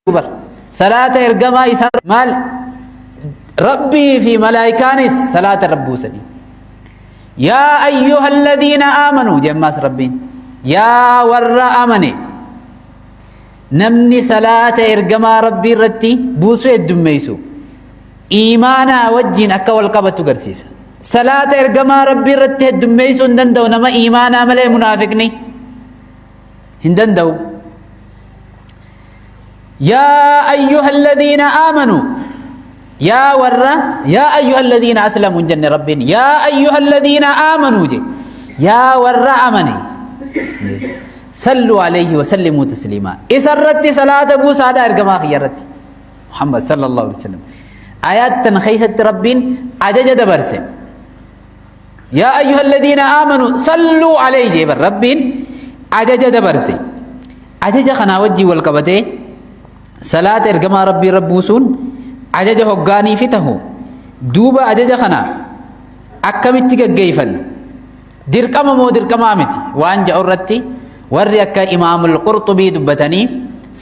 Bar salaata ergamaa isaa maal Rabbii fi malaayikaanis salaata irra buusanii. Yaa ayyuha alladhiina aamanuu jemmaas Rabbiin yaa warra amane namni salaata ergamaa Rabbii irratti buusuu heddummeessu iimaanaa wajjiin akka wal qabatu garsiisa. Salaata ergamaa Rabbii irratti heddummeessuu hin danda'u nama iimaanaa malee munaafiqni hin danda'u. Yaa ayyuha alladhiina aamanuu yaa warra yaa ayyuha alladhiina aslamu hin jenne Rabbiin yaa ayyuha alladhiina aamanuu je yaa warra amane sallu alayhi wa sallimuu tasliimaa isa irratti salaata buusaadha ergamaa kiyya irratti Muhammad sallallahu alaihi wasallam ayaat tan keessatti Rabbiin ajaja dabarse yaa ayyuha alladhiina aamanu salluu alayhi jee bar Rabbiin ajaja dabarse ajaja kanaa wajjin wal qabatee salaata ergamaa Rabbii irra buusuun ajaja hoggaanii fi tahu duuba ajaja kana akkamitti gaggeeffanna dirqama moo dirqamaa miti waan jedhu irratti warri akka imaamul qurxubii dubbatanii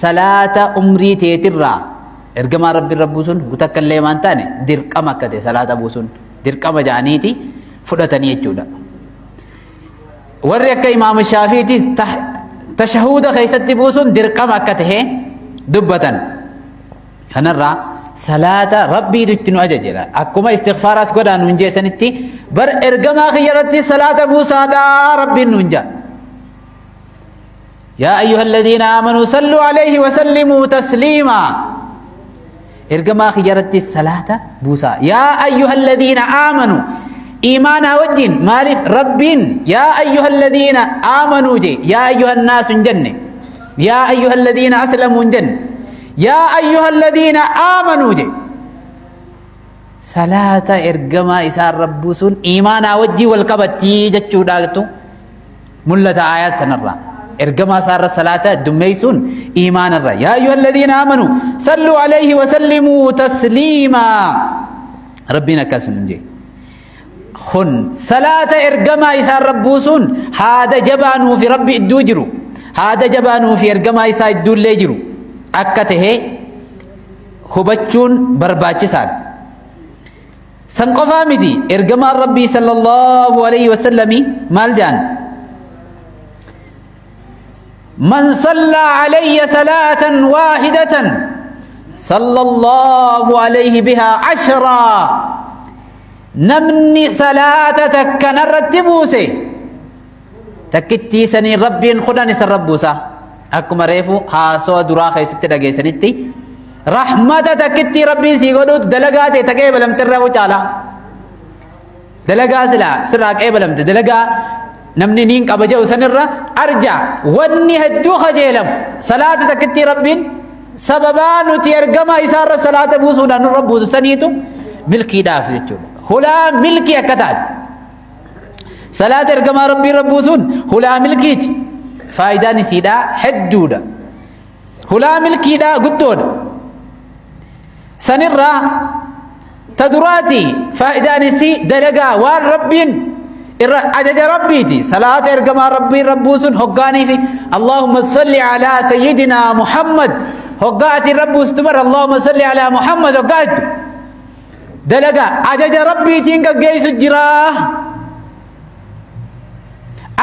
salaata umrii teetirraa ergamaa Rabbii irra buusuun gutakka illee waan taane dirqama akka ta'e salaata buusuun dirqama jedhaniiti fudhatanii jechuudha. Warri akka imaamu Shaafiitis tashahuuda keessatti buusuun dirqama akka tahe dubbatan. Kanarraa salaata Rabbiitu itti nu ajajedha. Akkuma istighfaaraas godhaa nuun jeessanitti bar ergamaa kiyya irratti salaata buusaadhaa Rabbiin nuun jedha. Yaa ayyuha alladhiina aamanuu salluu alayhi wa sallimuu tasliimaa. Ergamaa kiyya irratti salaata buusaa. Yaa ayyuha alladhiina aamanuu iimaanaa wajjin maaliif Rabbiin yaa ayyuha alladhiina aamanuu jee yaa ayyuha annaasu hin jenne yaa ayyuha alladhiina aslamuu hin jenne yaa ayyuha alladhiina aamanuu jee salaata ergamaa isaan rabbuusuun iimaanaa wajjin wal qabattii jechuudhaatu mul'ata aayaat kanarraa ergamaa isaarra salaata dummeessuun iimaanarra yaa ayyuha alladhiina aamanu salluu alayhi wa sallimuu tasliimaa rabbiin akkas nun jee kun salaata ergamaa isaarra buusuun haada jabaa nuufi rabbi idduu jiru haada jabaa nuufi ergamaa isaa idduullee jiru akka tahe hubachuun barbaachisaadha San qofaa miti ergamaan Rabbii sallallahu alayhi wasallami maal jaan? Man sallaa alayya salaatan waahidatan sallallahu alayhi bihaa ashraa namni salaata takka narratti buuse takkittii saniin Rabbiin kudhan isarra buusa akkuma reefu haasawa duraa keessatti dhageessanitti rahmata takkittii Rabbiin sii godhuut dalagaa ta'e ta qeebalamte irra caala dalagaa silaa sirraa qeebalamte dalagaa namni niin qaba jedhu sanirra arja wanni hedduu kajeelamu salaata takkittii Rabbiin sababaa nuti ergama isaarra salaata buusuudhaan nurra buusu saniitu milkiidhaaf jechuudha hulaa milkii akka taate Salaata ergamaa Rabbii irra buusuun hulaa milkiiti. Faayidaan isiidhaa hedduudha. Hulaa milkiidhaa guddoodha. Sanirraa ta duraati faayidaan isii dalagaa waan Rabbiin irra ajaja Rabbiiti. Salaata ergamaa Rabbii irra buusuun hoggaanii fi Allahumma salli alaa sayyidinaa Muhammad hoggaa ati irra buustu bara Allahumma salli alaa Muhammad hoggaa jettu. Dalagaa ajaja Rabbiitiin gaggeessu jira.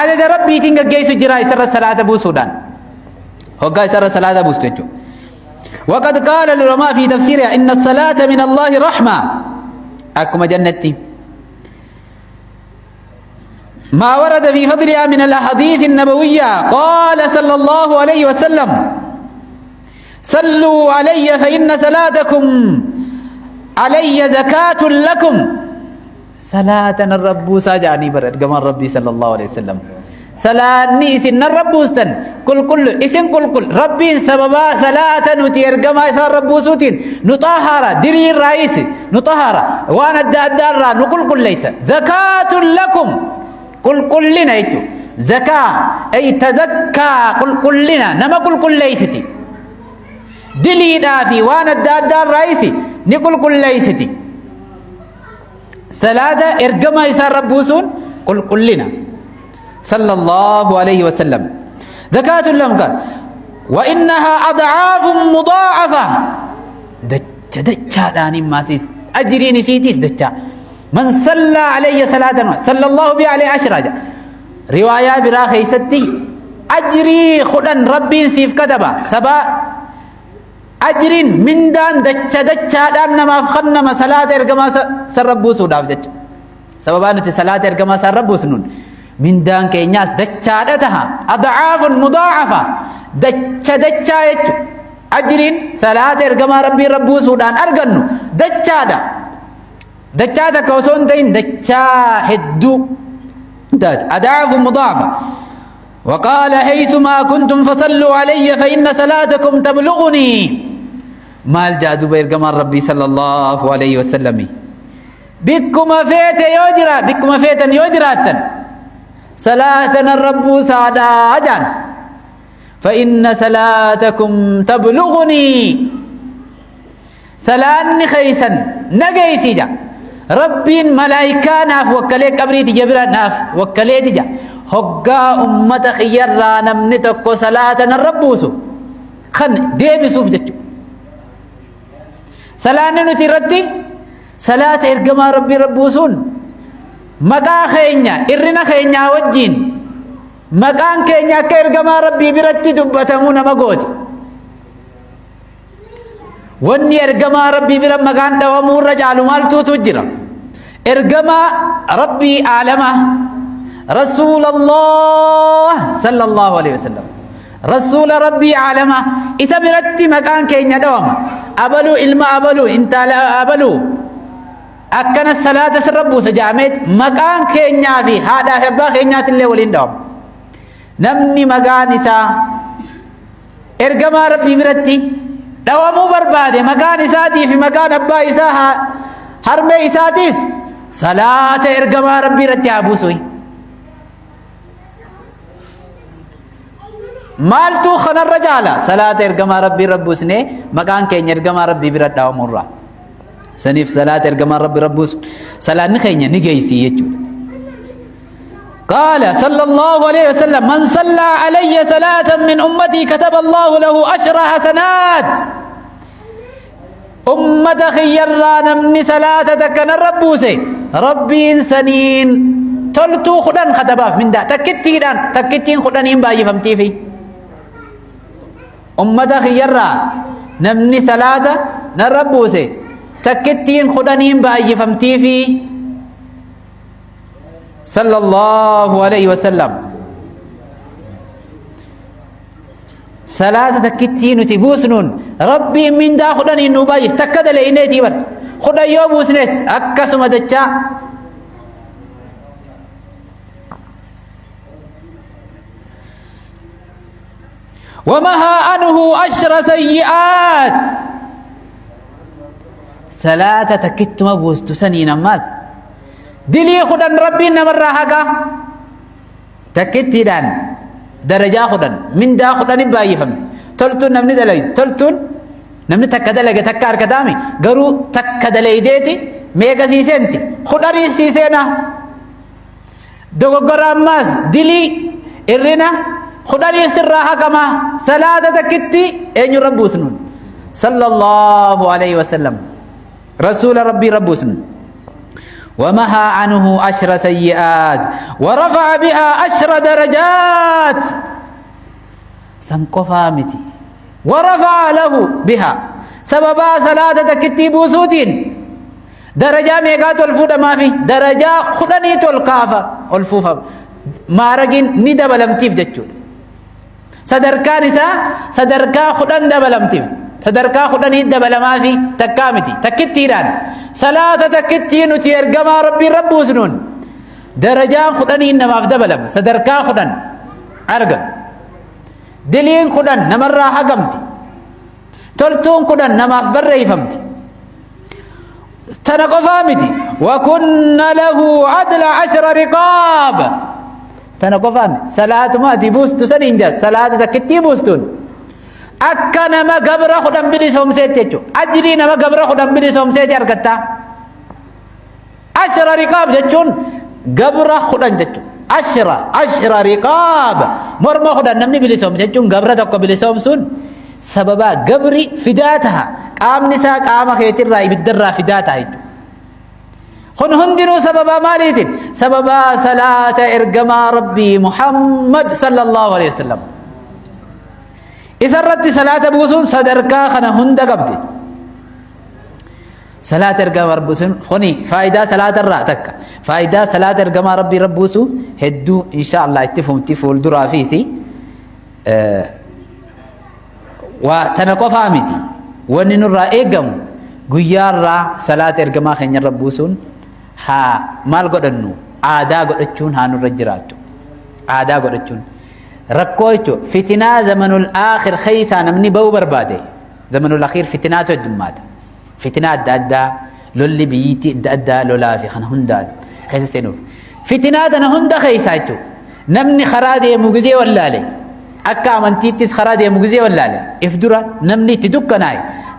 Ajaja Rabbiitiin gaggeessu jira isarra salaata buusuudhaan. Hoggaa isarra salaata buustu jechuudha. وقد قال العلماء في تفسيرها إن الصلاة من الله رحمة أكما جنتي ما ورد في فضلها من الأحاديث النبوية قال صلى الله عليه وسلم صلوا علي فإن صلاتكم علي زكاة لكم صلاة الرب ساجاني برد كما ربي صلى الله عليه وسلم salaanni isin narra buustan qulqullu isin qulqull rabbiin sababaa salaata nuti ergamaa isaan rabbuusuutiin nu xahara dirii irraayis nu xahara waan adda addaa irraa nu qulqulleessa zakaatun lakum qulqullina jechuudha zakaa ay tazakkaa qulqullina nama qulqulleessiti diliidhaa fi waan adda addaa irraayis ni qulqulleessiti Salaata ergamaa isaa irra buusuun qulqullina. Sallallahu alayhi wa sallam. Zakaatun lahum kan. وإنها أضعاف مضاعفة دچ دچادhaan immaasiis ajriin isiitiis dacha. من صلى علي صلاة صلى الله بها عليه عشرا jedha. Riwaayaa biraa keeysatti ajrii 10 Rabbiin siif kataba. Sabaa ajriin mindaan dacha dachaadhaan namaaf kannama salaata ergamaa sarra buusuudhaaf jecha. Sababaa nuti salaata ergamaa sarra buusnuun mindaan keenyaas dachaadha taha. Adcaafun mudaacafa, dacha dachaa jechu. Ajriin salaata ergamaa Rabbii irra buusuudhaan argannu dachaadha. Dachaa takka osoo hin ta'in dachaa hedduu taate. Adaafu mudaafa. وقال حيثما كنتم فصلوا علي فإن صلاتكم تبلغني. Maal jaa duuba ergamaan Rabbii sallallahu alayhi wasallam? Bikkuma feete yoo jira, bikkuma feetan yoo jiraattan, salaata narra buusaadhaa jaan. فإن صلاتكم تبلغني, salaanni keeysan nageeysi ja. Rabbiin malaayikaa naaf wakkalee qabriiti jabira naaf wakkaleeti ja. Hoggaa ummata kiyyarraa namni tokko salaata narra buusu kan deebisuuf jechu. Salaanni nuti irratti salaata ergamaa Rabbii irra buusuun maqaa keenya irrina keenyaa wajjiin maqaan keenya akka ergamaa Rabbii biratti dubbatamuu nama gooti. Wanni ergamaa Rabbii bira maqaan dhawamuu irra caalu maaltuutu jira? Ergamaa Rabbii aalamaa, Rasuulallah sallallahu alaihi wasallam, Rasuula Rabbii aalamaa, isa biratti maqaan keenya dhawama. Abaluu ilma abaluu, intala abaluu akkana salaata sirra buusa jaameet maqaan keenyaa fi haadhaa fi abbaa keenyaatillee waliin dhawama. Namni maqaan isaa ergamaa Rabbii biratti dhawamuu barbaade, maqaan isaatii fi maqaan abbaa isaa, harmee isaatiis salaata ergamaa Rabbii irratti haa buusu. Maaltu kanarra caala? Salaata ergamaa Rabbii irra buusnee maqaan keenya ergamaa Rabbii bira dhawamurraa. Saniif salaata ergamaa Rabbii irra buusu salaanni keenya ni geessi jechuudha. قال صلى الله عليه وسلم: من صلى علي صلاة من أمتي كتب الله له عشر حسنات. أمة خيرا نمني صلاة تكن الربوسي ربين سنين تلتو خدان خطباف من دا تكتيدان تكتين خدان إن باجي فمتي في أمة خيرا نمني صلاة نربوسي تكتين خدان إن باجي فمتي في صلى الله عليه وسلم. Salaata takkittii nuti buusnuun Rabbiin mindaa 10n nu baay'is. Takka daleeyneetii bar 10 yoo buusnes akkasuma dachaa. ومها عنه عشر سيئات. Salaata takkittuma buustu saniin ammaas dilii 10 Rabbiin namarraa haqa. Takkittiidhaan darajaa 10, mindaa 10 baay'ifamti. Toltuun namni dalage, toltuun namni takka dalage takka harkataami, garuu takka dalaydeeti meeqa siiseenti? 10 siiseena. Dogoggora ammaas dilii irrina 10 sirraa haqama salaata takkitti eenyurra buusnuun? Sallallahu alayhi wasallam, Rasuula Rabbii irra buusnuun. ومها عنه عشر سيئات ورفع بها عشر درجات. سنقفا متي، ورفع له بها، سببا صلاة تكتي بوسوتين درجة ميقات الفودة ما في درجة خدني تلقافة الفوفة maaragin ni dabalamtiif jechuudha. Sadarkaan isaa sadarkaa 10 dabalamtiif. Sadarkaa 10 dabalamaa fi takkaa miti. Takkittiidhaan salaata takkittii nuti ergamaa Rabbiin rabbuusnuun darajaan 10n namaaf dabalama. Sadarkaa 10 argama. Diliin 10 namarraa hagamti. Toltuun 10 namaaf barreeffamti. Tana qofaa miti. وكن له عدل عشر رقاب. Tana qofaa miti. Salaatuma ati buustu saniin jaa salaata takkittii buustuun akka nama gabra 10 bilisoomseetti jechuudha. Ajrii nama gabra 10 bilisoomseeti argattaa. عشر رقاب jechuun gabra 10 jechuudha. Ashra ashra riqaab morma 10 namni bilisoomse jechuun gabra tokko bilisoomsuun sababaa gabri fidaa taha, qaamni isaa qaama keetirraa ibiddarraa fidaa taha jechuudha. Kun hundinuu sababaa maaliitiin? Sababaa salaata ergamaa Rabbii Muhammad sallallahu alaihi wasallam. Isarratti salaata buusuun sadarkaa kana hunda qabdi. Salaata ergamaa Rabbii sun kuni faayidaa salaata irraa takka. Faayidaa salaata ergamaa Rabbii irra buusu hedduu insha Allah itti fufti fuulduraa fiisi. Waa tana qofaa miti. Wanni nurraa eegamu guyyaarraa salaata ergamaa keenya irra buusuun haa maal godhannu, aadaa godhachuun haa nurra jiraattu. Aadaa godhachuun rakkoo jechuun fitinaa zamanul aakhir keessaa namni ba'uu barbaade, zamanul akhiir fitinaatu heddummaata. Fitinaa adda addaa, lolli biyyiitti adda addaa, lolaa fi kana hundaan keessa seenuuf. Fitinaa tana hunda keessaa jechuudha. Namni karaa deemu gizee wallaale, akka amantiittis karaa deemu gizee wallaale, if dura namni itti dukkanaa'e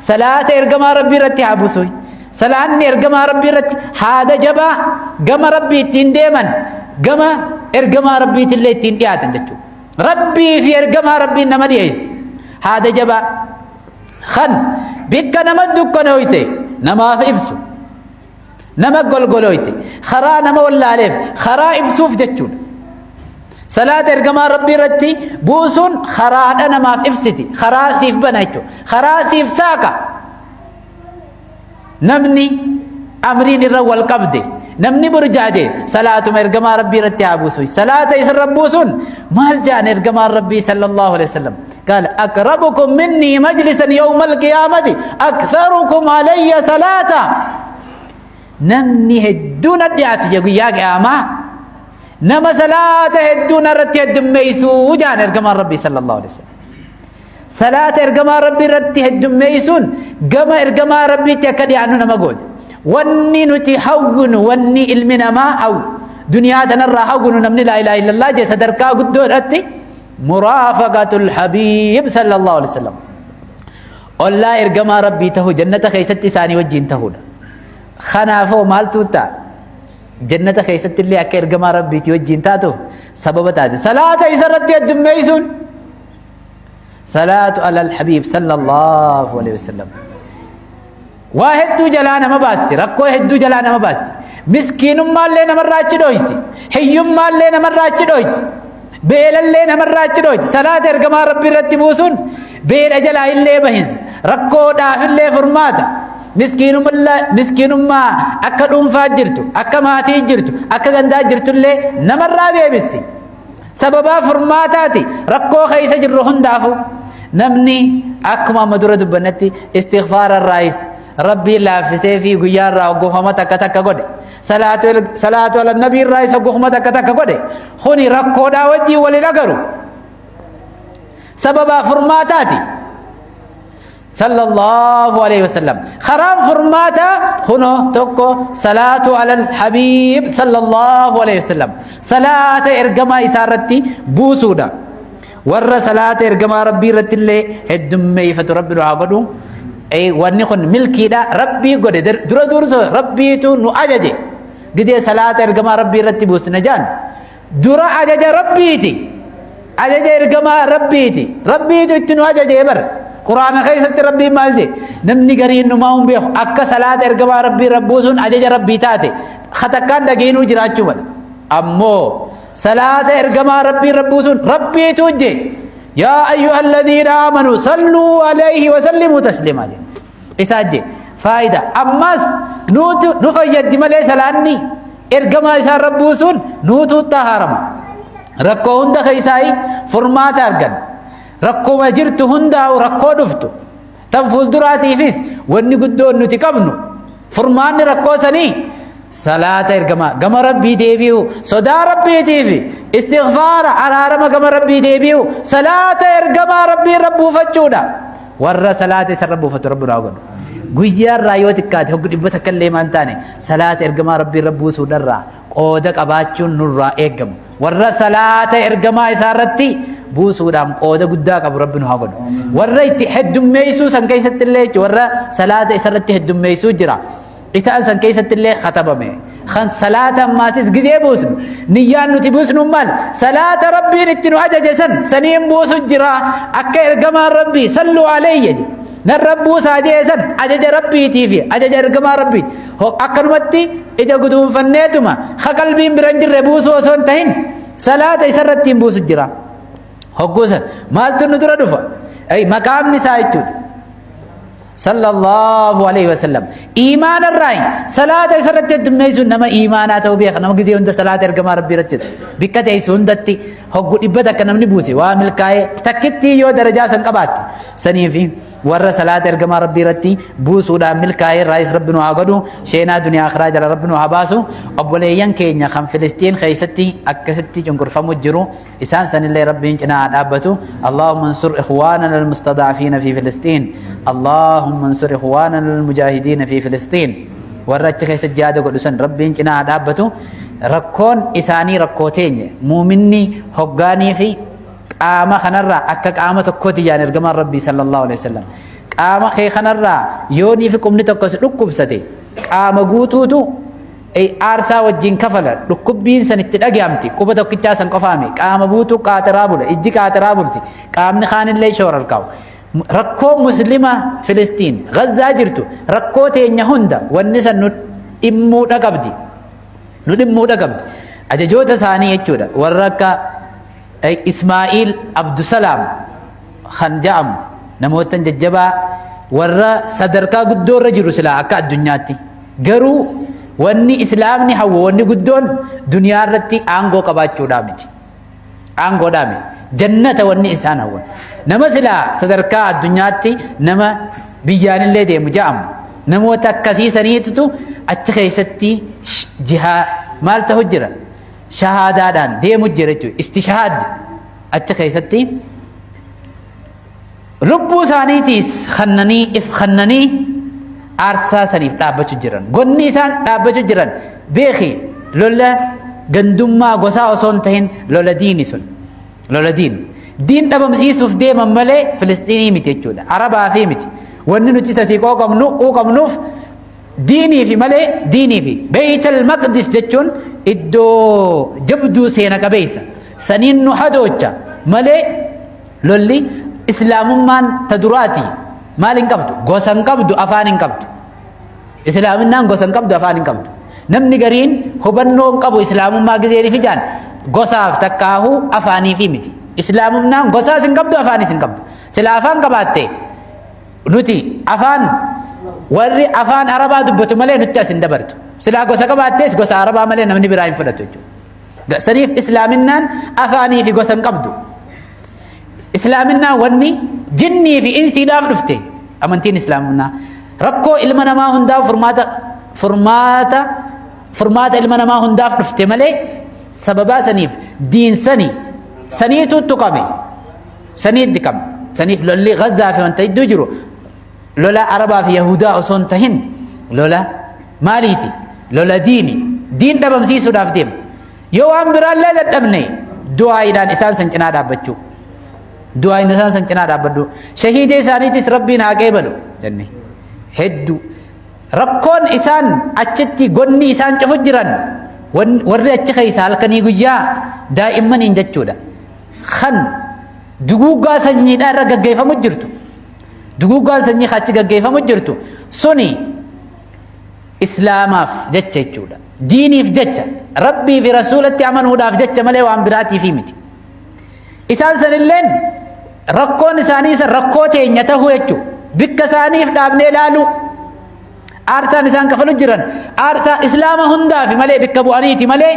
salaata ergamaa Rabbii irratti haa buusu. Salaanni ergamaa Rabbii irratti haada jabaa gama Rabbii ittiin deeman, gama ergamaa Rabbiitillee ittiin dhiyaatan jechuudha. Rabbii fi ergamaa Rabbiin nama dhiyeessu. Haada jabaa kan bikka nama dukkanooyte namaaf ibsu, nama golgolooyte karaa nama wallaaleef karaa ibsuuf jechuudha. Salaata ergamaa Rabbii irratti buusuun karaadha namaaf ibsiti, karaa siif bana jechuudha, karaa siif saaqa. Namni amriin irra wal qabde, namni burjaaje, salaatuma ergamaa Rabbii irratti haa buusu. Salaata isarra buusuun maal jaan ergamaan Rabbii sallallahu alaihi wasallam? قال أقربكم مني مجلسا يوم القيامة أكثركم علي صلاة. Namni hedduun dhiyaatu je guyyaa qiyaamaa nama salaata hedduun irratti heddummeessuu jaan ergamaan Rabbii sallallahu alaihi wasallam. Salaata ergamaa Rabbii irratti heddummeessuun gama ergamaa Rabbiitti akka dhiyaannu nama godhe. Wanni nuti hawwinu, wanni ilmi namaa hawwu, duniyaa tanarraa hawwinu, namni laa ilaaha illallah jee sadarkaa guddoo irratti muraafaqatul habiib sallallahu alaihi wasallam. Ollaa ergamaa Rabbii ta'uu, jannata keessatti isaanii wajjin ta'uudha. Kanaafoo maaltu ta'a? Jannata keessatti illee akka ergamaa Rabbiitii wajjin taatuuf sababa taate. Salaata isarratti heddummeessuun salaatu alal habiib sallallahu alaihi wasallam. Waa hedduu jalaa nama baatti, rakkoo hedduu jalaa nama baatti. Miskiinummaallee namarraa achi dhooyti, hiyyummaallee namarraa achi dhooyti, beelallee namarraa achi dhooyti. Salaata ergamaa Rabbii irratti buusuun beela jalaa illee bahinsa, rakkoodhaafillee furmaata. Miskiinummaa akka dhuunfaa jirtu, akka maatii jirtu, akka gandaa jirtullee namarraa deebisti. Sababaa furmaataati rakkoo keessa jirru hundaafu. Namni akkuma amma dura dubbannetti istighfaara irraayis Rabbiin laaffisee fi guyyaa irraa hoggofama takka takka godhe, salaatu ala nabii irraayis hoggofama takka takka godhe, kuni rakkoodhaa wajjiin waliin agaru, sababaa furmaataati. Sallallahu alayhi wasallam. Karaan furmaataa kunoo tokko salaatu alal habiib sallallahu alayhi wasallam, salaata ergamaa isaa irratti buusuudha. Warra salaata ergamaa Rabbii irratti illee heddummeeffatu Rabbi nu haa godhu. Wanni kun milkiidha Rabbii godhe. Dura dursa Rabbiitu nu ajaje. Gidee salaata ergamaa Rabbii irratti buusna jaan dura ajaja Rabbiiti, ajaja ergamaa Rabbiiti. Rabbiitu itti nu ajaje bar. Quraana keessatti Rabbiin maal jedhe? Namni gariin numaa hin beeku akka salaata ergamaa Rabbii rabbuusuun ajaja Rabbii taate katakkaan dhageenuu jiraachuu mala. Ammoo salaata ergamaa Rabbii rabbuusuun Rabbiitu je, yaa ayyuha alladhiina aamanu salluu alayhi wa sallimuu tasliimaa jedhe. Isaa je faayida ammas nuutu nu fayyaddi malee salaanni ergamaa isaa rabbuusuun nuutu xahaarama. Rakkoo hunda keessaayi furmaata argan, rakkuma jirtu hundaa'u, rakkoo dhuftu tan fuulduraatiifis wanni guddoon nuti qabnu, furmaanni rakkoo sanii salaata ergamaa, gama Rabbii deebi'u, sodaa Rabbiitiif istighfaara, araarama gama Rabbii deebi'u, salaata ergamaa Rabbii irra buufachuudha. Warra salaata isa irra buufatu Rabbi nu haa godhu. Guyyaa irraa yoo xiqqaate hoggu 100 illee maan taane salaata ergamaa Rabbii irra buusuudharraa qooda qabaachuun nurraa eegamu. Warra salaata ergamaa isaa irratti buusuudhaan qooda guddaa qabu Rabbi nu haa godhu. Warra itti heddummeessuu san keessatti illee jechuudha, warra salaata isa irratti heddummeessuu jira. Isaan san keessatti illee katabame. Kan salaata ammaatis gizee buusnu niyyaan nuti buusnu maal? Salaata Rabbiin itti nu ajaje san saniin buusu jira. Akka ergamaan Rabbii salluu alayya jedhe narra buusaa jee san ajaja Rabbiitii fi ajaja ergamaa Rabbii akkanumatti ija guduunfanneetuma ka qalbiin bira hin jirre buusuu osoo hin tahin salaata isarratti hin buusu jira. Hogguu san maaltu nu dura dhufa? Maqaamni isaa jechuudha. Sallallahu alaihi wasallam. Iimaana irraa salaata isarratti heddummeessuun nama iimaanaa ta'uu beeka. Nama gizee hunda salaata ergamaa Rabbii irratti bikka teessu hundatti hoggu 100 namni buuse waa milkaa'ee takkittii yoo darajaa san qabaatte saniifi warra salaata ergamaa Rabbii irratti buusuudhaan milkaa'ee irraayis Rabbi nu haa godhu. Sheenaa duniyaa akhiraa jala Rabbi nu haa baasu. Obboleeyyan keenya kan Filistiin keessatti akkasitti cunqurfamu jiru isaan sanillee Rabbiin cinaa haa dhaabbatu. Allahumma ansur ikhwaanana almustadaafiina fi Filistiin, Allahumma ansur ikhwaanana almujaahidiina fi Filistiin. Warra achi keessa jihaada godhu san Rabbiin cinaa haa dhaabbatu. Rakkoon isaanii rakkoo teenya. Muuminni hoggaanii fi qaama kanarraa akka qaama tokkooti jaan ergamaan Rabbii sallallahu alaihi wasallam. Qaama kee kanarraa yoonii fi qubni tokko si dhukkubsate qaama guutuutu aarsaa wajjin kafala. Dhukkubbiin san itti dhaga'amti. Quba tokkichaa san qofaami, qaama guutuu qaaxiraa bula, ijji qaaxiraa bulti, qaamni kaanillee shoorarkaa'u. Rakkoo Muslima Filistiin Gazzaa jirtu rakkoo teenya hunda. Wanni san nu dhimmuudha qabdi, nu dhimmuudha qabdi. Ajajoota isaanii jechuudha, warra akka Ismaa'iil Abdusalaam kan ja'amu, namoota jajjabaa warra sadarkaa guddoo irra jiru silaa akka addunyaatti. Garuu wanni Islaamni hawwu, wanni guddoon duniyaa irratti aangoo qabaachuudhaa miti. Aangoodhaa miti. Jannata wanni isaan hawwan. Nama silaa sadarkaa addunyaatti nama biyyaanillee deemu ja'amu. Namoota akkasii saniitutu achi keessatti jihaa maal ta'u jira? Shahaadaadhaan deemu jira jechuudha. Istishahaad achi keessatti lubbuu isaaniitiis kannanii if kannanii aarsaa saniif dhaabbachuu jiran. Gonni isaan dhaabbachuu jiran beeki, lola gandummaa gosaa osoo hin tahin lola diini sun. Lola diini. Diin dhabamsiisuuf deeman malee Filistiinii miti jechuudha. Arabaa fi miti. Wanni nuti sasii quuqamnu quuqamnuuf diinii fi malee diinii fi Beeytal Maqdis jechuun iddoo jabduu seena qabeessa. Saniin nu hadoocha malee lolli Islaamummaan ta duraati maal hin qabdu, gosa hin qabdu, afaan hin qabdu. Islaaminaan gosa hin qabdu, afaan hin qabdu. Namni gariin hubannoo hin qabu. Islaamummaa gizee fijaan gosaaf takkaahuu afaanii fi miti. Islaamummaan gosaas hin qabdu, afaanis hin qabdu. Sila afaan qabaatte nuti afaan warri afaan Arabaa dubbatu malee nutti as hin dabartu. Silaa gosa qabaattees gosa Arabaa malee namni biraa hin fudhatu jechuudha. Saniif Islaaminaan afaanii fi gosa hin qabdu. Islaaminaan wanni jinnii fi insiidhaaf dhufte. Amantiin Islaaminaa rakkoo ilma namaa hundaaf furmaata, furmaata, furmaata ilma namaa hundaaf dhufte malee sababaa saniif diin sani saniitu tuqame, saniit dhiqame. Saniif lolli Gazaa fi wanta hedduu jiru lola Arabaa fi Yahudaa osoo hin tahin lola maaliiti? Lola diini. Diin dhabamsiisuudhaaf deema. Yoo waan biraallee dadhabne du'aayiidhaan isaan san cinaa dhaabbachuu, du'aayiin isaan san cinaa dhaabbadhu. Shahiidee isaaniitis Rabbiin haa qeebalu jenne. Hedduu rakkoon isaan achitti gonni isaan cufu jiran, warri achi keessa halkanii guyyaa daa'immaniin jechuudha kan duguuggaa sanyiidhaa irra gaggeeffamu jirtu, duguuggaan sanyii achi gaggeeffamu jirtu suni Islaamaaf jecha jechuudha. Diiniif jecha, Rabbii fi Rasuulatti amanuudhaaf jecha malee waan biraatiif miti. Isaan sanilleen rakkoon isaanii san rakkoo teenya tahuu jechuudha. Bikka isaaniif dhaabnee ilaaluu. Aarsaan isaan kafalu jiran aarsaa Islaama hundaafi malee bikka bu'aniiti malee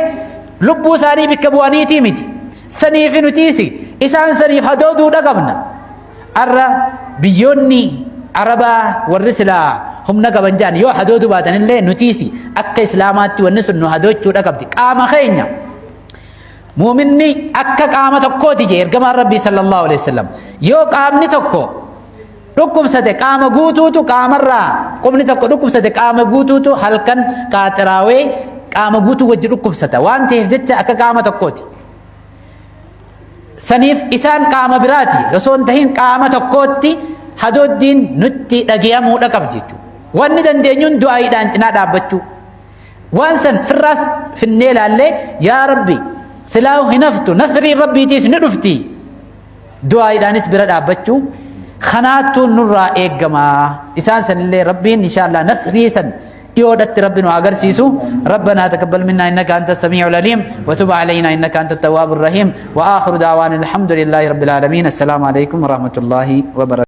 lubbuu isaanii bikka bu'aniitii miti. Saniifi nutiisi isaan saniif hadooduudha qabna. Arra biyyoonni Arabaa warri silaa humna qaban jedhan yoo hadooduu baatanillee nutiisi akka Islaamaatti wanni sun nu hadoochuudha qabdi. Qaama keenya. Muuminni akka qaama tokkooti jee ergamaan Rabbii sallallahu alaihi wasallam. Yoo qaamni tokko dhukkubsate qaama guutuutu qaamarraa, qubni tokko dhukkubsate qaama guutuutu halkan qaaxiraawee qaama guutuu wajji dhukkubsata waan ta'eef jecha akka qaama tokkooti. Saniif isaan qaama biraati osoo hin tahin qaama tokkootti hadooddiin nutti dhageeyamuudha qabdi jechuudha. Wanni dandeenyuun du'aayiidhaan cinaa dhaabbachuu. Waan san firraas finnee laallee, yaa Rabbi, silaa hin haftu, nasriin Rabbiitiis ni dhufti. Du'aayiidhaanis bira dhaabbachuu kanaattuu nurraa eeggama. Isaan sanillee Rabbiin inshaallah nasrii san dhiyoodhatti Rabbi nu agarsiisu. ربنا تقبل منا إنك أنت السميع العليم وتب علينا إنك أنت التواب الرحيم وآخر دعوانا الحمد لله رب العالمين. السلام عليكم ورحمة الله وبركاته.